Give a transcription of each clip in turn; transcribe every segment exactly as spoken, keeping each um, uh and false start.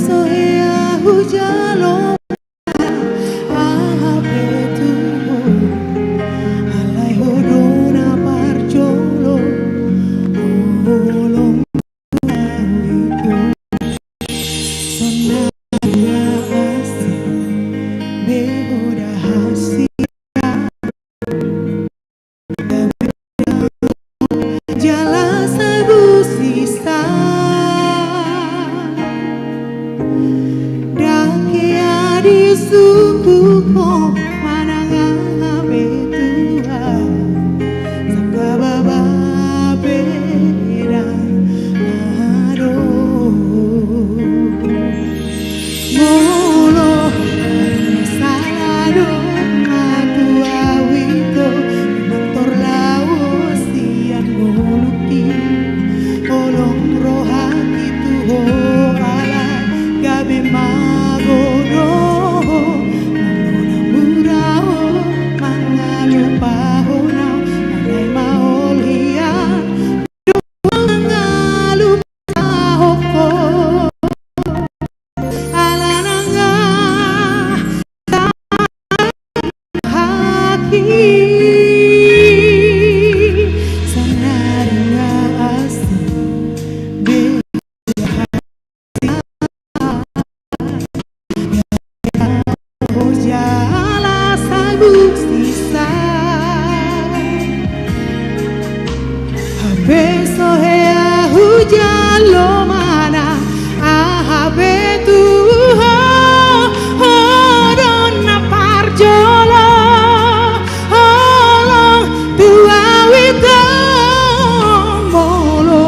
so hea hujalo aha pe tu ho, alai ho do na parjolo, holong tu ahu ito. Sonari na asing be ho da hasian. Jala sai busisan. Ndang hea disungkun ho manang aha pe tu ahu. Sangkababa pe ndang adong. Molo adong na sala dongan tu ahu ito, unang torlaos sian ngolungki. Holong rohangki tu ho alai gabe mago do ho. Molo na mura ho mangalupahon ahu, alai maol hian do mangalupahon ho. Ala nang aha haki, sonari na asing be ho da hasian. Jala sai busisan. Hape so hea hujalo manang aha pe tu ho, ho do na parjolo, holong tu ahu ito. Molo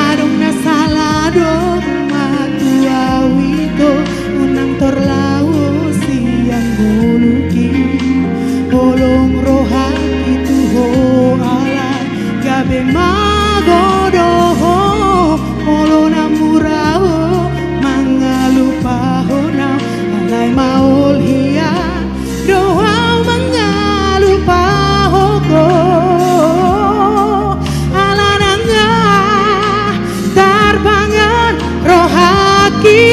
adong na sala dongan tu ahu ito, unang torlaos sian ngolungki. Holong rohangki tu ho alai gabe mago do ho. Molo na mura ho mangalupahon ahu, alai maol hian do ahu mangalupahon ho. Ala nang aha tarpangan rohangki.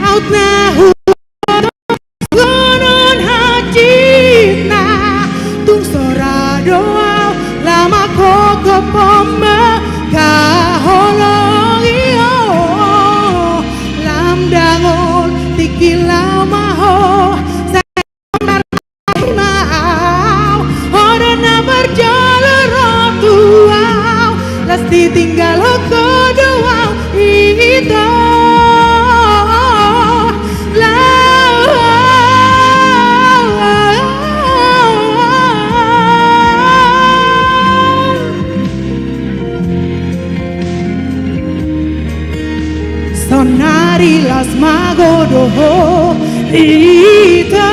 Aut na hu- Songon hansit na tung so ra do ahu lam manghophop on ma haholongi ho. Lam dangol tingki laho ma ho, sai marmahi ma ahu. Ho do na parjolo ro tu ahu, las ditinggalhon ho do ahu ito. Laho. Saonari las mago do ho ito.